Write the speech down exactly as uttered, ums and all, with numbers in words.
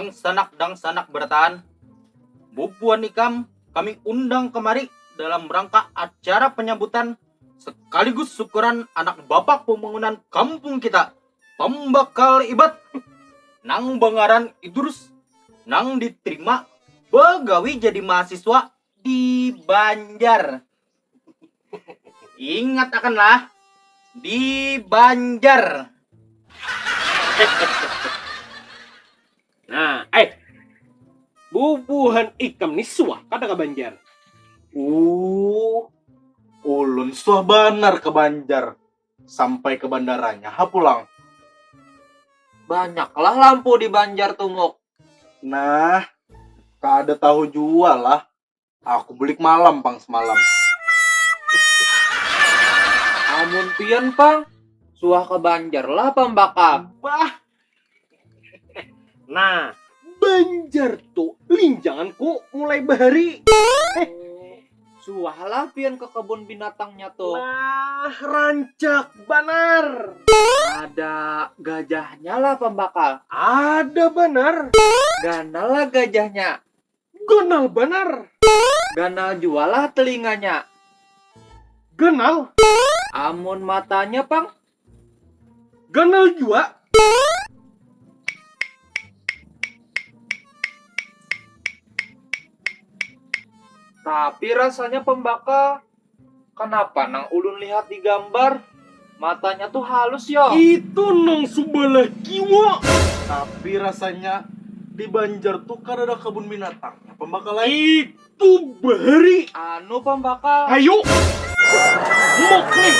Dangsanak-dangsanak berataan, bubuhan ikam kami undang kemari dalam rangka acara penyambutan sekaligus syukuran anak bapak pembangunan kampung kita, Pambakal Ibat, nang bangaran Idrus, nang diterima bagawi jadi mahasiswa di Banjar. Ingat akanlah, di Banjar. Nah, eh, bubuhan ikam ni suah kada ka Banjar? Uh, ulun suah banar ke Banjar. Sampai ke bandaranya ha pulang. Banyaklah lampu di Banjar tuh, Muk. Nah, kada tahu jua lah. Aku bulik malam pang semalam. Amun pian pang, suah ke Banjar lah Pambakal. Bah, Nah, Banjar tuh linjangan ku mulai bahari. Suah lah pian ke kebun binatangnya tuh. Nah, rancak banar. Ada gajahnya lah Pambakal. Ada banar. Ganal lah gajahnya. Ganal banar. Ganal jua lah telinganya. Ganal. Amun matanya pang, Ganal jua. Tapi rasanya Pambakal, kenapa nang ulun lihat di gambar, matanya tuh halus yo? Itu nang subalah kiwa. Tapi rasanya di Banjar tuh kada ada kebun binatangnya Pambakal. Itu bahari. Anu Pambakal. Ayo. Mok nih.